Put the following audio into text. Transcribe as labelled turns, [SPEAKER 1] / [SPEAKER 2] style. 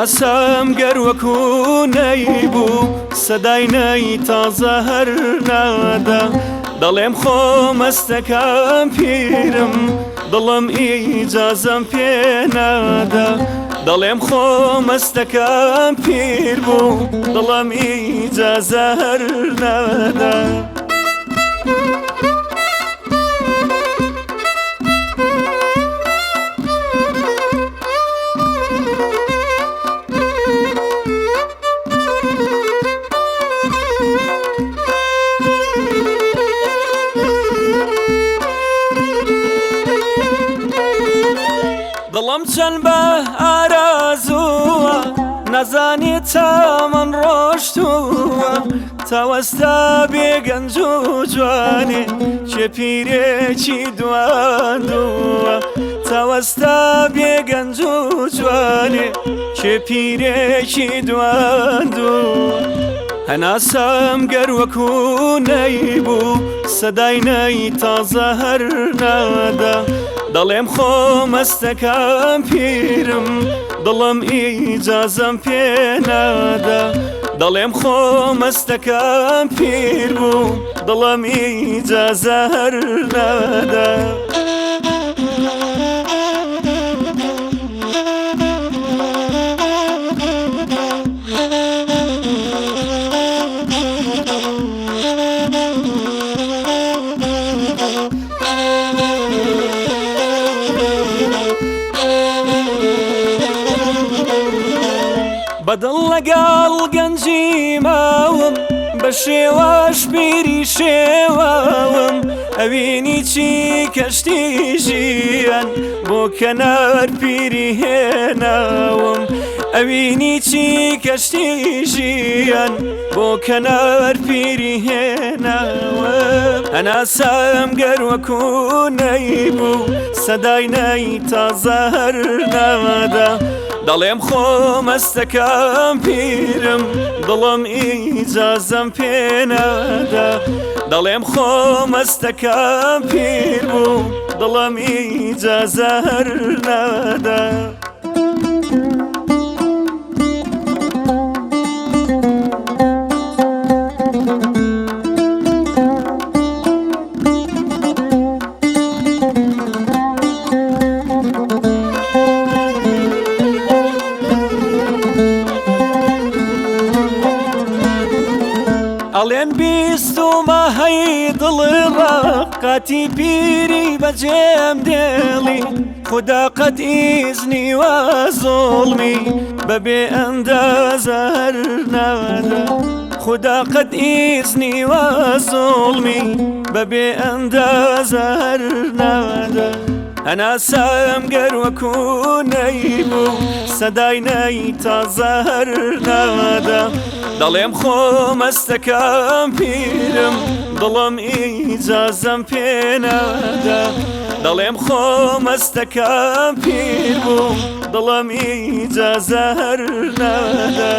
[SPEAKER 1] هەناسەم گەر وەکو نەیبوو سەدای نەی تازە هەر نادا. دەڵێم خۆ مەستەکەم پیرم، دڵم ئیجازەم پێ نادا. دەڵێم خۆ مەستەکەم پیر بوو، دڵم ئیجازە هەر نادا. دڵم چەند بە ئارەزووە، نەزانی تا من ڕۆشتووە. تاوەستا بێ گەنج و جوانێ، کێ پیرێکی دواندووە. تاوەستا بێ گەنج و جوانێ، کێ پیرێکی دواندووە. هەناسەم گەر وەکو نەیبوو سەدای نەی تازە هەر نادا. دەڵێم خۆ مەستەکەم پیرم، دڵم ئیجازەم پێ نادا. دەڵێم خۆ مەستەکەم پیر بوو، دڵم ئیجازە هەر نادا. بەدڵ لەگەڵ گەنجی ماوم، بە شێواش پیری شێواوم. ئەوینی چی کەشتی ژیان بۆ کەنار پیری هێناوم. ئەوینی چی کەشتی ژیان بۆ کەنار پیری هێناوم. هەناسەم گەر وەکو نەیبوو سەدای نەی تازە هەر نادا. دەڵێم خۆ مەستەکەم پیرم، دڵم ئیجازەم پێ نادا. دەڵێم خۆ مەستەکەم پیر بوو، دڵم ئیجازە هەر نادا. ئەڵێن بیستومە هەی دڵ ڕقاتی پیری بەجێم دێڵی، خدا قەت ئیزنی وا زوڵمی بەبێ ئەندازە هەر نادا. خدا قەت ئیزنی وا زوڵمی بەبێ ئەندازە هەر نادا. هەناسەم گەر وەکو نەیبوو سەدای نەی تازە هەر نادا. دەڵێم خۆ مەستەکەم پیرم، دڵم ئیجازەم پێ نادا. دەڵێم خۆ مەستەکەم پیر بوو، دڵم ئیجازە هەر نادا.